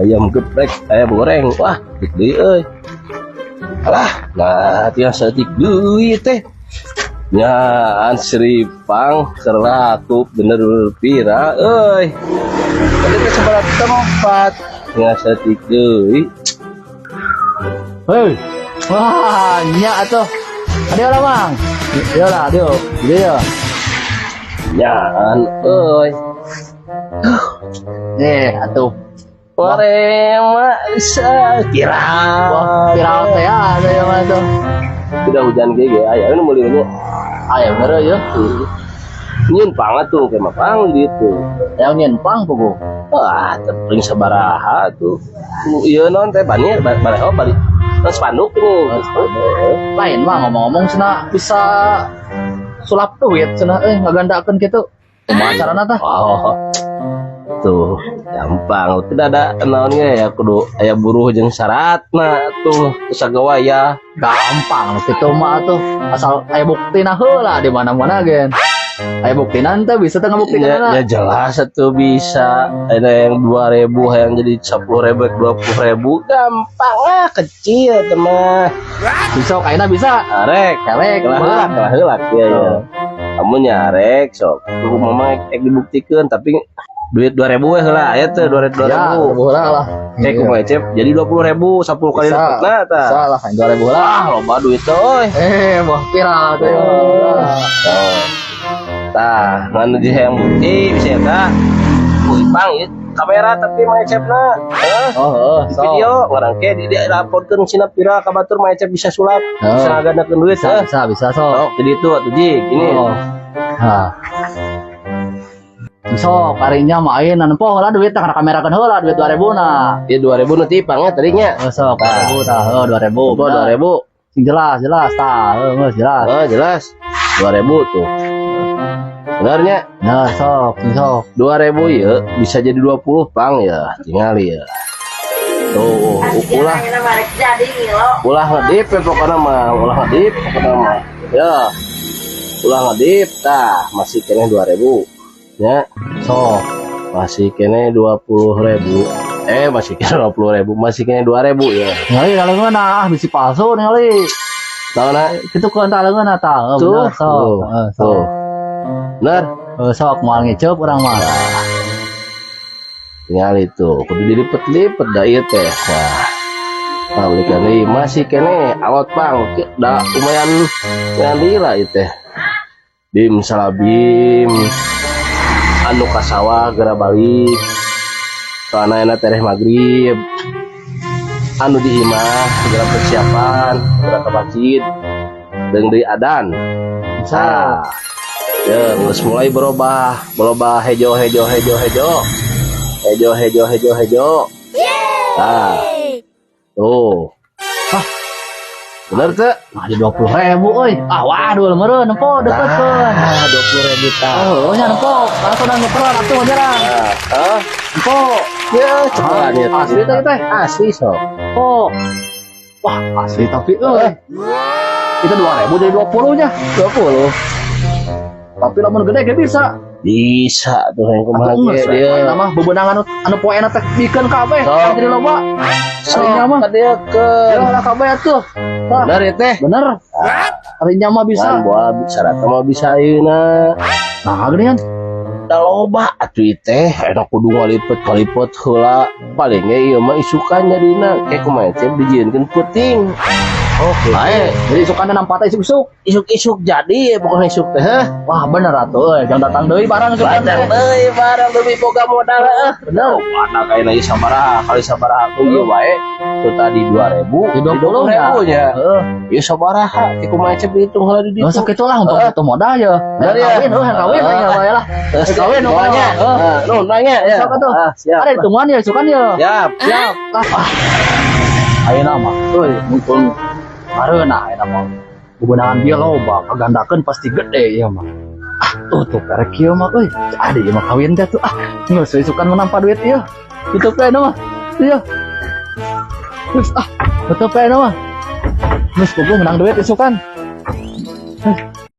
Ayam geprek, ayam goreng. Wah, deui euy. Alah, nah tiang saeutik deui teh. Nyaan seripang keur laku bener viral euy. Tadi teh sabaraha tempat. Nya saeutik deui. Hei. Wah, nya atuh. Adio lah, Mang. Adio lah, adio. Dia. Nyaan euy. Eh, atuh. Warema viral. Wah, viral teh ada yang mana tuh. Udah hujan ge ge aya nu meuli nya. Aya bener ya. Nyieun pang atuh ke mah pang gitu. Yang nyieun pang pugu. Wah, tepring sabaraha tuh. Ieu non teh banir baleho balik. Non spanduk ini. Lain mah ngomong-ngomong cenah bisa sulap duit cenah euy ngagandakeun kitu. Kumaha carana tah? Oh. Tuh, gampang. Tidak ada naonnya ya kudu aya buruh jeung syaratna tuh sagawa ya. Gampang kitu mah tuh. Asal aya buktina heula di mana-mana gen. Aya buktina teh bisa teh ngabuktikan. Ya, ya jelas tuh bisa. Ada yang 2000 yang jadi 10.000, 20.000 gampang lah, kecil teman. Bisa kayaknya bisa. Arek, Arek, kelah heula, kelah heula ya ya. Kamu nyarek sok. Tuh mama ek dibuktikan tapi duit 2000 we heula aya teh 2000. Ya, heula lah. Eh kumaha Cep? Jadi 20.000 10 kali lipatna tah. Bisa lah, 2000 lah. Wah, loba duit teh euy. Eh, wah viral tuh. Oh. Tah, ngan di hayang bukti bisa eta. Kuy pang ieu kamera tapi mah Cepna. Heuh. Oh, oh, Di video ngarang ke di dilaporkeun sina viral ka batur mah Ecep bisa sulap, bisa ngagandakeun duit. Bisa, bisa, bisa sok. Sok jadi itu atuh jig ini. Oh. Hah. Sok karinya mah ayeuna nempo heula duit tah kana kamera kan heula duit 2000 na. Ieu 2000 nu tipangnya tadinya. Oh, sok 2000 tah, heuh 2000. Oh, 2000. Sing jelas, jelas tah, heuh geus jelas. Oh, jelas. 2000 tuh. Benernya? Nah, sok, sing sok. 2000 ya bisa jadi 20 pang ya, tinggal ya. Tuh, ulah ulah ngedip ya pokoknya mah, ulah ngedip pokoknya mah. Ya. Ulah ngedip tah, masih kene 2000. Ya, Sok. Masih kene 20.000. Eh, masih kene 20.000, masih kene 2000 ya. Ningali leungeun ah, bisi palsu ningali. Tahu na? Kitu keun tah leungeun tah. Heuh, Tuh, bener sok. tuh, Heuh, sok. tuh. Bener. Heuh, sok moal ngeceup urang mah. Tinggal itu, kudu dilipet-lipet dah ieu teh. Wah. Nah, belikan deui masih kene awat pang da lumayan lumayan lila ieu teh. Bim salabim anu ka sawah geura balik. Soalna enak tereh magrib. Anu di imah segera persiapan geura ke masjid. Deung deui adan. Bisa. Ya, geus mulai berubah, berubah hejo hejo hejo hejo. Hejo hejo hejo hejo. Nah. Tuh. Hah. Bener teu? Ah, di 20.000 euy. Ah, waduh meureun nempo deketkeun. Nah, 20.000 tah. Oh, nya nempo. Langsung nang nyeperan atuh nyerang. Hah? Nempo. Ya, cepetan ya. Asli teh teh. Asli sok. Oh. Wah, asli tapi euy. Itu 2000 jadi 20 nya. 20. Tapi lamun gede ge bisa. Bisa tuh yang kumaha Atuh ge geus dia. we mah bebenangan anu poena teh bikeun kabeh Sok. jadi loba. Arinya mah Sok kadiekeun. ya lah kabeh atuh. Tah, Bener ya teh? bener. Arinya mah bisa. Kan boa syaratna mah bisa ayeuna. Nah, geuningan. Da loba atuh ieu teh enak kudu ngalipet-ngalipet heula. Paling ge ieu mah isukan jadina kayak kumaha teh dijieunkeun peuting. Oke. Bae. Jadi isukan nampak teh isuk-isuk. Isuk-isuk jadi pokoknya isuk teh heh. Wah, bener atuh euy. Jangan datang deui barang isukan Datang teh. deui barang lebih boga modal heuh. Bener. Mana kayaknya ieu sabaraha kali sabaraha tuh ieu wae. Tuh tadi 2000, Di 20 nya. nya. Heeh. Ieu sabaraha ti kumaha cep dihitung heula di ditu. Nggak usah gitu lah untuk Heeh. butuh modal ya. Bener ya? Kawin, oh, kawin, Heeh. ya, wae lah. Terus Kawin, pokoknya. heeh. Heeh, nu nanya ya. Sok atuh. Ah, siap. Ada hitungan ya, isukan ya. Siap. Siap. Ah. Ayeuna mah, euy, mumpung kareuna ayeuna mah. Bebenangan dia loba, kagandakeun pasti gede ieu mah. Ah, tuh perek ieu mah euy. Ada ieu mah kawin teh tuh. Ah, geus isukan mah nampa duit ieu. Tutup we mah. Iya. Terus ah, tutup we mah. Geus kudu menang duit isukan.